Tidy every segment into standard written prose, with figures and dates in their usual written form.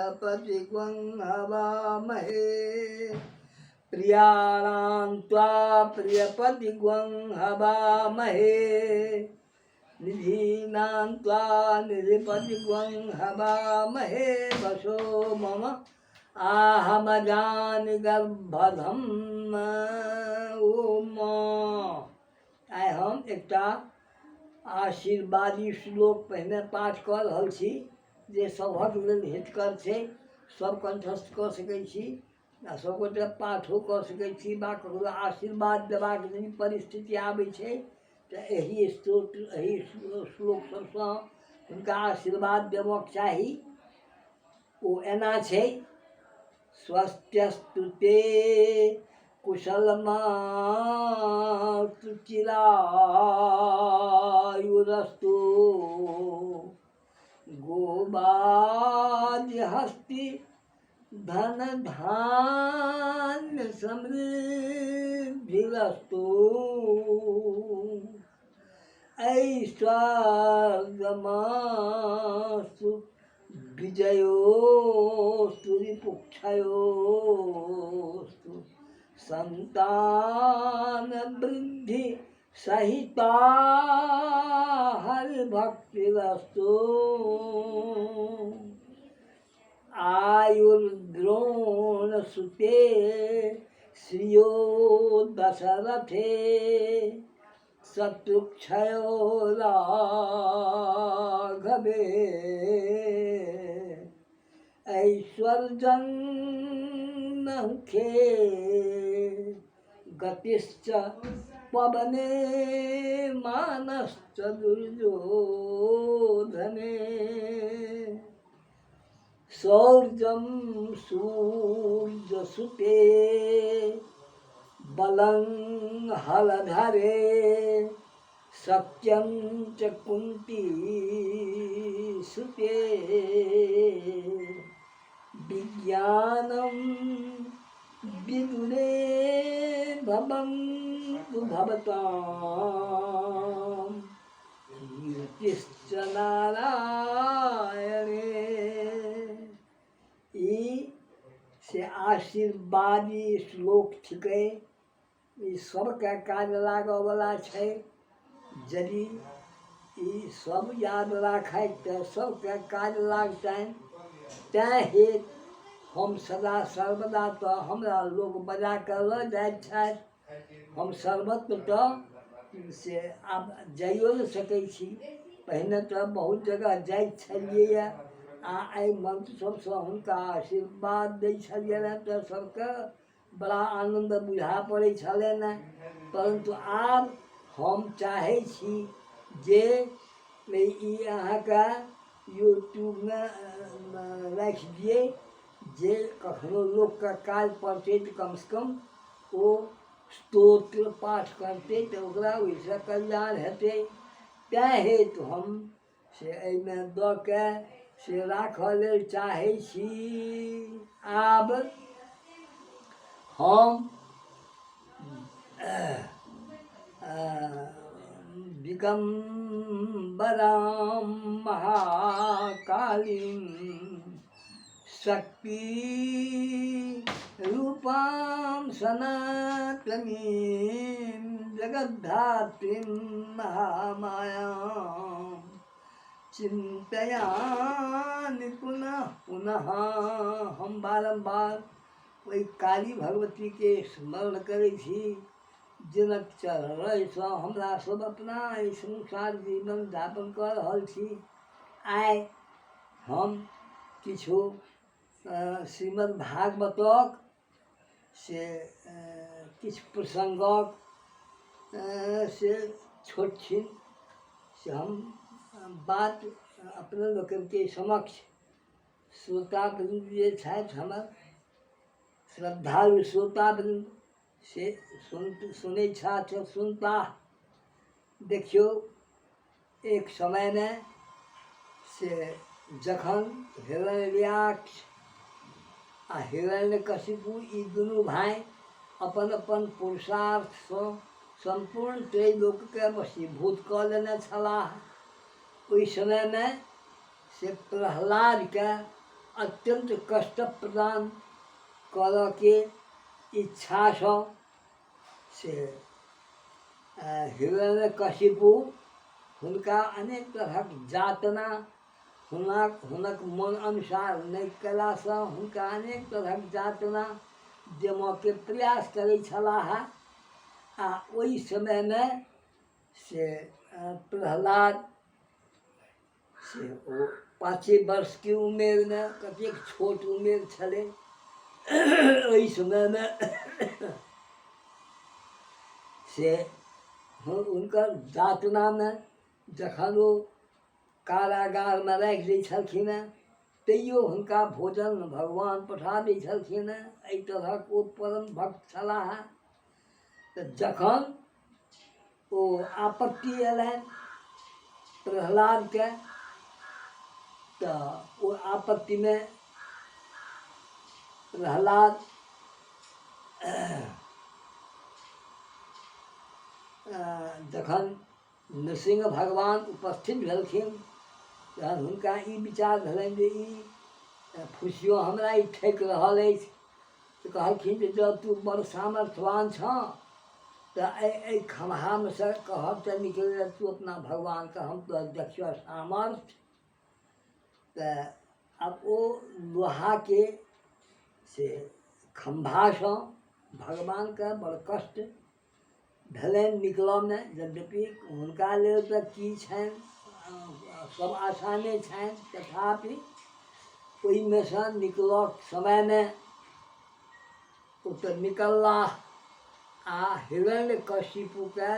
प्रियपतिगुं हवामहे। प्रियाणां त्वा प्रियपतिगुं हवामहे, निधीनां त्वा निधिपतिगुं हवामहे। वसो मम आहमजानि गर्भधम। ओम। आइ हम एकटा आशीर्वादी श्लोक पहिने पाठ कऽ रहल छी जे सभक लेल हितकर छै। सब कण्ठस्थ कऽ सकै छी आ सभगोटे पाठो कऽ सकै छी बा ककरो आशीर्वाद देबाक यदि परिस्थिति आबै छै तऽ एहि स्तोत्र, एहि श्लोक सभसँ हुनका आशीर्वाद देबऽके चाही। ओ एना छै: स्वस्त्यस्तु ते कुशलमास्तु चिरायुरस्तु, गोबाजहस्ति धन धान्य समृद्धिरस्तु, ऐश्वर्यमास्तु विजयोस्तु रिपुक्षयोस्तु, संतान वृद्धि सहिता हरि भक्तिरस्तु, आयुर्द्रोण सुते श्रियो दशरथे, शत्रुक्षयो राघवे, ऐश्वर्यं नहुखे गतिश्च पवने मानश्च दुर्योधने, शौर्यं सूर्यसुते बलं हलधरे, सत्यं च कुन्ती सुते, विज्ञानं विदुरे भवन्तु भवताम्, कीर्तिश्च नारायणे। ई से आशीर्वादी श्लोक थिकै। ई सबके काज लागऽवला छै। यदि ई सब याद राखथि तऽ सबके काज लागतनि। तैँ हेतु हम सदा सर्वदा तऽ हमरा लोक बजा कऽ लऽ जाइत छथि, हम सर्वत्र तऽ से आब जाइयो नहि सकै छी। पहिने तऽ बहुत जगह जाइत छलियैए आ एहि मन्त्र सभसँ हुनका आशीर्वाद दै छलियनि हेँ तऽ सभके बड़ा आनन्द बुझा पड़ै छलनि हेँ। परन्तु आब हम चाहै छी जे ई अहाँके यूट्यूबमे राखि दियै जे कखनो लोकके काज पड़तै तऽ कमसँ कम ओ स्तोत्र पाठ करतै तऽ ओकरा ओहिसँ कल्याण हेतै। तैँ हेतु हम से एहिमे दऽ कऽ से राखऽ लेल चाहै छी। आब हम दिगम्बरां महाकालीं शक्ति रूपां सनातनीं जगद्धात्रीं महामायां चिन्तयामि पुनः पुनः। हम बारम्बार ओहि काली भगवतीके स्मरण करै छी जिनक चरणसँ हमरा सब अपना एहि संसार जीवन यापन कऽ रहल छी। आइ हम किछु श्रीमद् भागवतक से किछु प्रसङ्गक से छोट छिन से हम बात अपने लोकनिके समक्ष, श्रोतावृन्द जे छथि हमर श्रद्धालु श्रोतावृन्द से सुनै छथि, सुनताह। देखियौ, एक समयमे से जखन हिरण्याक्ष आ हिरण्यकशिपु ई दुनू भाय अपन अपन पुरुषार्थसँ सम्पूर्ण त्रैलोक्यके वशीभूत कऽ लेने छलाह, ओहि समयमे से प्रहलादके अत्यन्त कष्ट प्रदान करऽके इच्छासँ से हिरण्यकशिपु हुनका अनेक तरहक यातना हुनक मन अनुसार नहि कयलासँ हुनका अनेक तरहक यातना देबऽके प्रयास करै छलाह। आ ओहि समयमे से प्रहलाद से ओ 5 वर्षके उमेरमे, कतेक छोट उमेर छलै ओहि समयमे, से हुनकर यातनामे जखन ओ कारागारमे राखि दै छलखिन हेँ तैयो हुनका भोजन भगवान पठा दै छलखिन हेँ। एहि तरहक ओ परम भक्त छलाह। तऽ जखन ओ आपत्ति अयलनि प्रहलादके, तऽ ओ आपत्तिमे प्रहलाद जखन नृसिंह भगवान उपस्थित भेलखिन तहन हुनका ई विचार भेलनि जे ई फुसियो हमरा ई ठकि रहल अछि। तऽ कहलखिन जे जँ तू बड़ सामर्थ्यवान छँ तऽ एहि खम्हामे सँ कहब तऽ निकलि तू अपना भगवानके, हम तोरा देखियौ सामर्थ्य। तऽ आब ओ लोहाके से खम्भासँ भगवानके बड़ कष्ट भेलनि निकलऽमे। यद्यपि हुनका लेल तऽ की छनि, सब आसाने छनि, तथापि ओहिमे सँ निकलऽ समयमे ओ तऽ निकललाह आ हिरण्यकशिपुके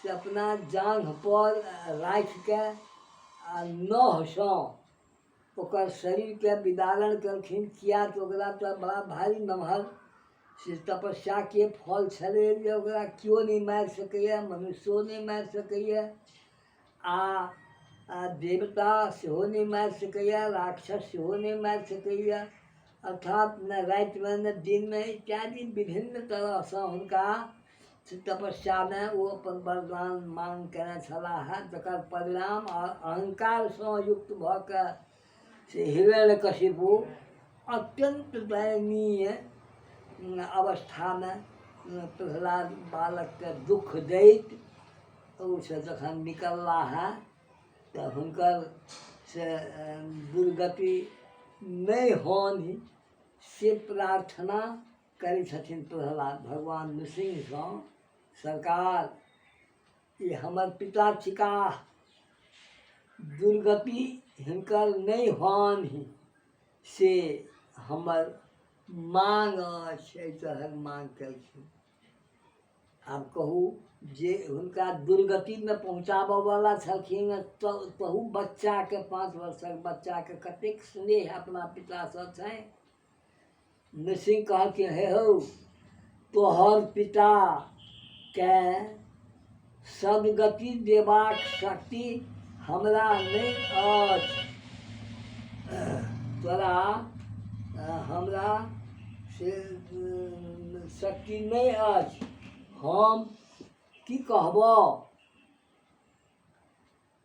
से अपना जाँघपर राखिके आ नहसँ ओकर शरीरके विदारण केलखिन। किया तऽ ओकरा तऽ बड़ा भारी नमहर से तपस्याके फल छलै जे ओकरा केओ नहि मारि सकैए, मनुष्यो नहि मारि सकैए आ देवता सेहो नहि मारि सकैए, राक्षस सेहो नहि मारि सकैए, अर्थात ने रातिमे ने दिनमे इत्यादि विभिन्न तरहसँ हुनका से तपस्यामे ओ अपन वरदान मांग कयने छलाह, जकर परिणाम अहंकारसँ युक्त भऽ कऽ से हिरण्यकशिपु अत्यन्त दयनीय अवस्थामे प्रहलाद बालकके दुःख दैत ओहिसँ जखन निकललाह हेँ तऽ हुनकर से दुर्गति नहि होनि से प्रार्थना करै छथिन प्रहलाद भगवान नृसिंहसँ, सरकार ई हमर पिता थिकाह, दुर्गति हिनकर नहि होनि से हमर माँग अछि। एहि तरहक माँग केलखिन। आब कहू जे हुनका दुर्गतिमे पहुँचाबऽवला छलखिन तहू बच्चाके, 5 वर्षक बच्चाके कतेक स्नेह अपना पितासँ छनि। नृसिंह कहलखिन, हे हौ, तोहर पिताके सद्गति देबाक शक्ति हमरा नहि अछि। तोरा हमरा से शक्ति नहि अछि। हम की कहबऽ,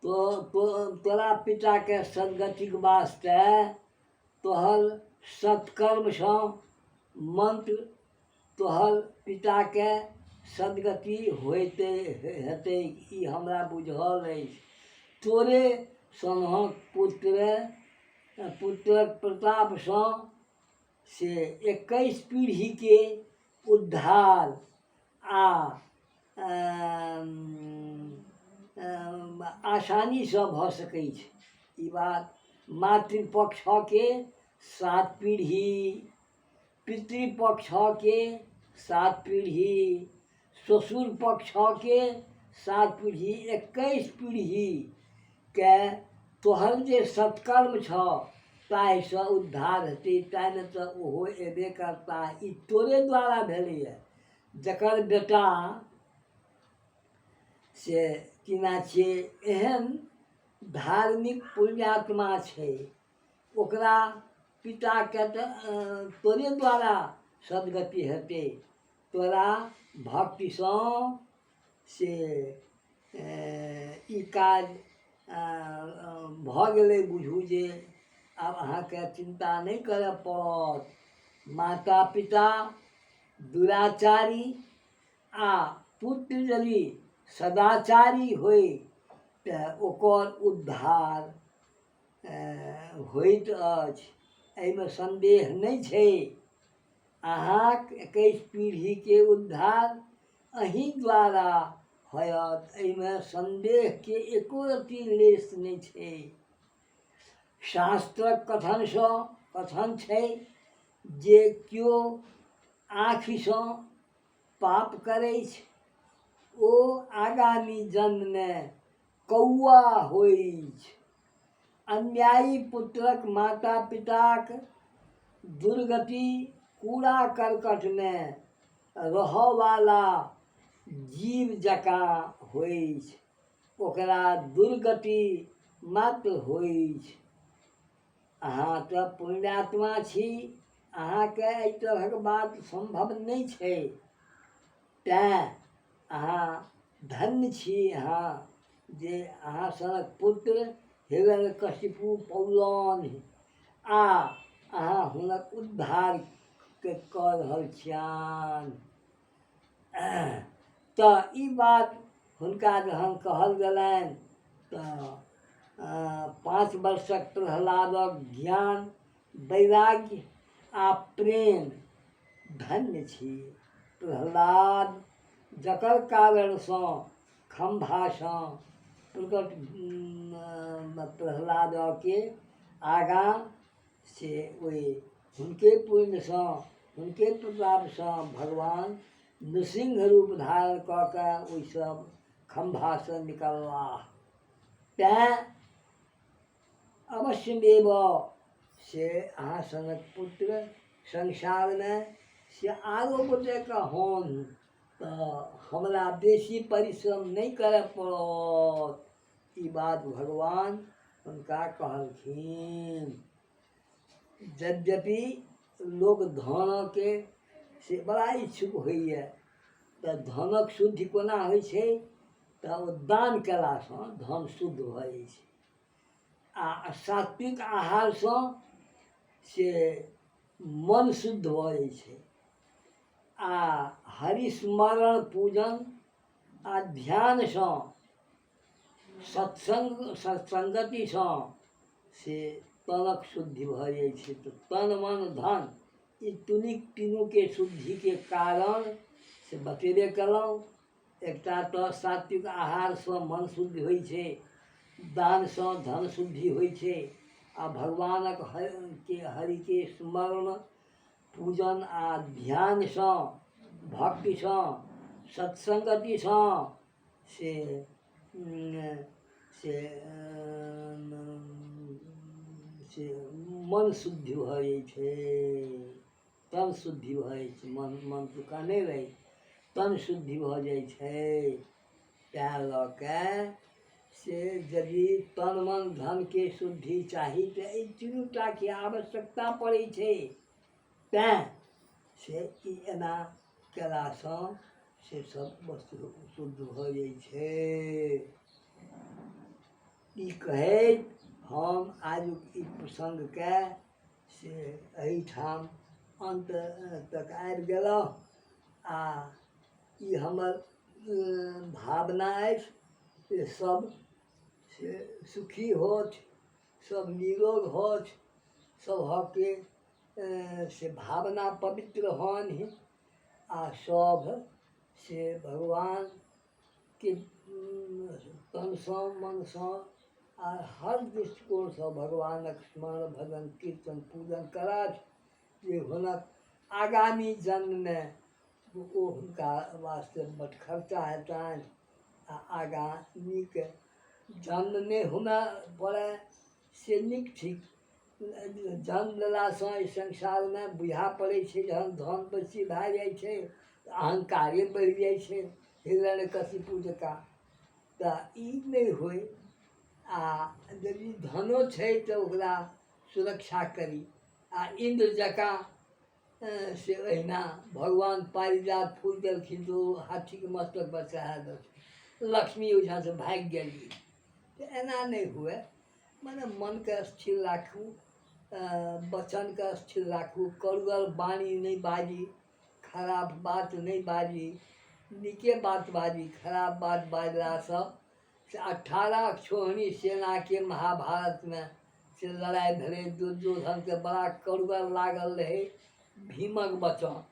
तोरा पिताके सद्गतिक वास्ते तोहर सत्कर्मसँ मन्त्र तोहर पिताके सद्गति होइते हेतै, ई हमरा बुझल अछि। तोरे सनहक पुत्रक प्रतापसँ से 21 पीढ़ीके उद्धार आ आसानीसँ भऽ सकै छै। ई बात मातृपक्षके 7 पीढ़ी, पितृपक्षके 7 पीढ़ी, ससुर पक्षके 7 पीढ़ी, 21 पीढ़ीके तोहर जे सत्कर्म छऽ ताहिसँ उद्धार हेतै, ताहिमे तऽ ओहो अयबे करताह। ई तोरे द्वारा भेलैए, जकर बेटा से केना छियै एहन धार्मिक पुण्यात्मा छै, ओकरा पिताके तऽ तोरे द्वारा सद्गति हेतै। तोरा भक्तिसँ से ई काज भऽ गेलै, बुझू जे आब अहाँके चिन्ता नहि करय पड़त। माता-पिता दुराचारी आ पुत्र यदि सदाचारी होइ तऽ ओकर उद्धार होइत अछि, एहिमे सन्देह नहि छै। अहाँक 21 पीढ़ीके उद्धार अहीं द्वारा होयत, एहिमे सन्देहके एको रत्ती लेश नहि छै। शास्त्रक कथनसँ कथन छै जे केओ आँखिसँ पाप करैछ ओ आगामी जन्ममे कौआ होइछ। अन्यायी पुत्रक माता-पिताक दुर्गति कूड़ा-करकटमे रहऽवाला जीव जकाँ होइछ। ओकरा दुर्गति मात्र होइछ। अहाँ तऽ पुण्यात्मा छी, अहाँके एहि तरहक बात सम्भव नहि छै। तेँ अहाँ धन्य छी अहाँ जे अहाँ सनक पुत्र हिरण्यकशिपु पौलनि आ अहाँ हुनक उद्धार कऽ रहल छियनि। तऽ ई बात हुनका जहन कहल गेलनि तऽ 5 वर्षक प्रह्लादक ज्ञान, वैराग्य आ प्रेम धन्य छी प्रह्लाद, जकर कारणसँ खम्भासँ प्रकट प्रह्लादके आगाँ से ओहि हुनके पुण्यसँ हुनके प्रतापसँ भगवान नृसिंह रूप धारण कऽ कऽ ओहिसँ खम्भासँ निकललाह। तेँ अवश्यमेव से अहाँ सनक पुत्र संसारमे से आरो गोटेके होन तऽ हमरा बेसी परिश्रम नहि करय पड़त। ई बात भगवान हुनका कहलखिन। यद्यपि लोक धनके से बड़ा इच्छुक होइए, तऽ धनक शुद्धि कोना होइ छै? तऽ ओ दान कयलासँ धन शुद्ध भऽ जाइ छै आ सात्विक आहारसँ से मन शुद्ध भऽ जाइ छै आ हरिस्मरण पूजन आ ध्यानसँ सत्सङ्ग सत्सङ्गतिसँ से तनक शुद्धि भऽ जाइ छै। तऽ तन मन धन ई तुनिक तीनूके शुद्धिके कारण से बतेबे कयलहुँ। एकटा तऽ सात्विक आहारसँ मन शुद्ध होइ छै, दानसँ धन शुद्धि होइ छै आ भगवानक के हरिके स्मरण पूजन आ ध्यानसँ भक्तिसँ सत्सङ्गतिसँ से से से मन शुद्धि भऽ जाइ छै, तन शुद्धि भऽ जाइ छै। मन मन तऽ कहने रही, तन शुद्धि भऽ जाइ छै। तैँ लऽ कऽ से यदि तन मन धनके शुद्धि चाही तऽ एहि तीनू टाके आवश्यकता पड़ै छै। तैँ से ई एना कयलासँ से सब वस्तु शुद्ध भऽ जाइ छै। ई कहैत हम आजुक ई प्रसङ्गके से एहिठाम अन्त तक आबि गेलहुँ आ ई हमर भावना अछि जे सब से सुखी होथि, सब निरोग होथि, सभके से भावना पवित्र होन्हि आ सभ से भगवानके तनसँ मनसँ आ हर दृष्टिकोणसँ भगवानक स्मरण भजन कीर्तन पूजन करथि जे हुनक आगामी जन्ममे ओ हुनका वास्ते बड खर्चा हेतनि आ आगाँ नीक जन्म नहि होमय पड़य से नीक थिक। जन्म लेलासँ एहि संसारमे बुझा पड़ै छै जहन धन बेसी भए जाइ छै तऽ अहंकारे बढ़ि जाइ छै हिरण्यकशिपु जकाँ। तऽ ई नहि होइ आ यदि धनो छै तऽ ओकरा सुरक्षा करी आ इन्द्र जकाँ से अहिना भगवान पारिजात फूल देलखिन तऽ ओ हाथीके मस्तकपर चढ़ा देलखिन, लक्ष्मी ओहिठामसँ भागि गेली। तऽ एना नहि हुए, मने मनके स्थिर राखू। वचनके स्थिर राखू, कड़ुअल वाणी नहि बाजी, खराब बात नहि बाजी, नीके बात बाजी। खराब बात बाजलासँ से 18 छोहनी सेनाके महाभारतमे से लड़ाइ भेलै। दुर्योधनके बड़ा कड़ुअल लागल रहै भीमक वचन,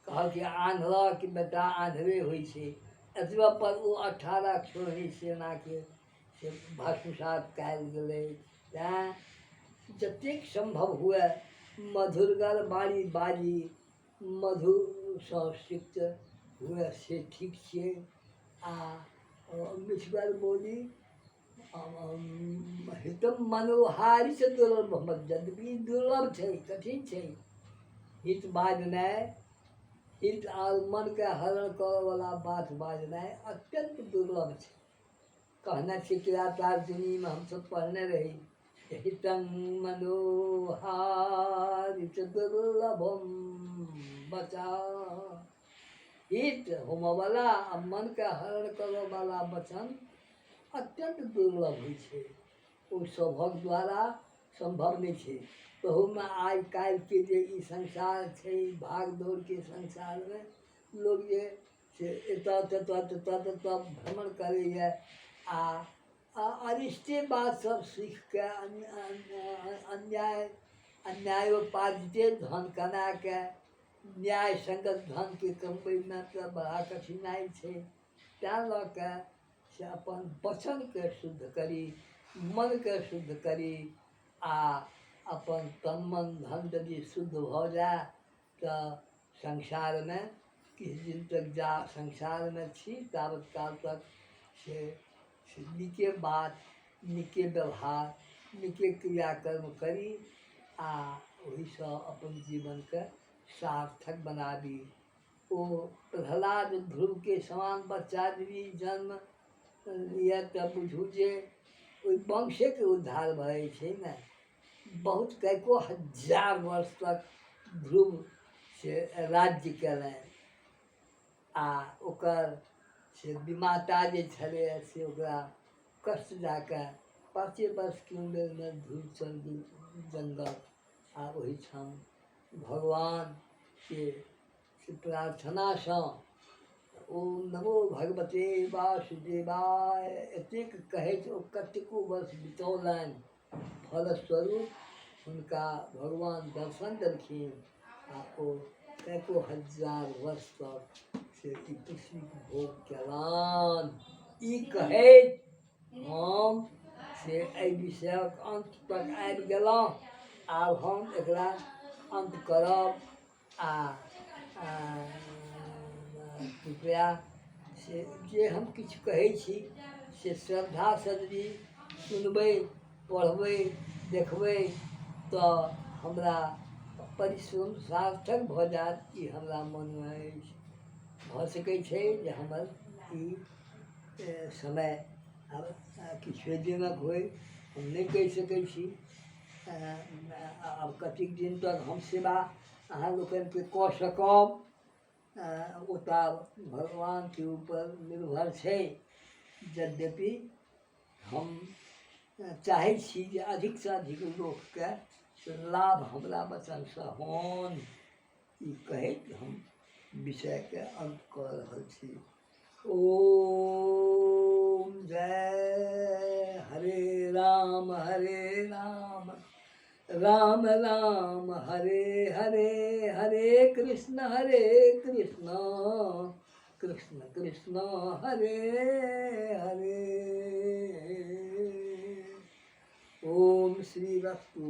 कहलकै आन्हरक बेटा आन्हरे होइ छै। एतबे पर ओ 18 छोहनी सेनाके से भस्मसात कयल गेलै। तैँ जतेक सम्भव हुए मधुरगर बाणी बाजी, मधुरसँ सिक्त हुए से ठीक छियै, आ मिठगर बोली हितम मनोहारी से दुर्लभ, यद्यपि दुर्लभ छै, कठिन छै हित बाजनाइ, हित आओर मनके हरण करऽवला बात बाजनाइ अत्यन्त दुर्लभ छै। कहने छै किरातार्जुनीमे, हमसब पढ़ने रही, हितं मनोहारी दुर्लभम बचा। हित होमऽवला आ मनके हरण करऽवला वचन अत्यन्त दुर्लभ होइ छै, ओ सभक द्वारा सम्भव नहि छै। तहूमे आइ काल्हिके जे ई संसार छै, भाग दौड़के संसारमे लोक जे से एतऽ ततऽ ततऽ ततऽ भ्रमण करैए आ अरिष्टे बात सब सीखके अन्याय अन्यायोपार्जिते धन कमाके न्याय सङ्गत धनके कमबैमे तऽ बड़ा कठिनाइ छै। तैँ लऽ कऽ से अपन वचनके शुद्ध करी, मनके शुद्ध करी, आ अपन तन मन धन यदि शुद्ध भऽ जाय तऽ संसारमे किछु दिन तक जा संसारमे छी ताबत काल तक से नीके बात, नीके व्यवहार, नीके क्रियाकर्म करी आ ओहिसँ अपन जीवनके सार्थक बनाबी। ओ प्रहलाद ध्रुवके समान बच्चा यदि जन्म लिअ तऽ बुझू जे ओहि वंशेके उद्धार भऽ जाइ छै ने। बहुत कैको हजार वर्ष तक ध्रुव से राज्य कयलनि आ ओकर से विमाता जे छलैए से ओकरा कष्ट दए कऽ 5 वर्षके उम्रमे ध्रुव चलि गेल जङ्गल आ ओहिठाम भगवानके से प्रार्थनासँ ओम नमो भगवते वासुदेवाय एतेक कहैत ओ कतेको वर्ष बितौलनि। फलस्वरूप हुनका भगवान दर्शन देलखिन आ ओ कैको हजार वर्ष तक से ई पृथ्वीक भोग केलनि। ई कहैत हम से एहि विषयक अन्त तक आबि गेलहुँ। आब हम एकरा अन्त करब आ कृपया से जे हम किछु कहै छी से श्रद्धासँ यदि सुनबै, पढ़बै, देखबै तऽ हमरा परिश्रम सार्थक भऽ जायत, ई हमरा मनमे अछि। भऽ सकै छै जे हमर ई समय आब किछुए दिनक होइ, हम नहि कहि सकै छी आब कतेक दिन तक हम सेवा अहाँ लोकनिके कऽ सकब, ओ तऽ आब भगवानके ऊपर निर्भर छै। यद्यपि हम चाहै छी जे अधिकसँ अधिक लोकके से लाभ हमरा वचनसँ होनि, ई कहैत हम विषयके अन्त कऽ रहल छी। ओम जय हरे राम हरे राम राम राम हरे हरे, हरे कृष्ण हरे कृष्ण कृष्ण कृष्ण हरे हरे। ओम श्री वस्तु।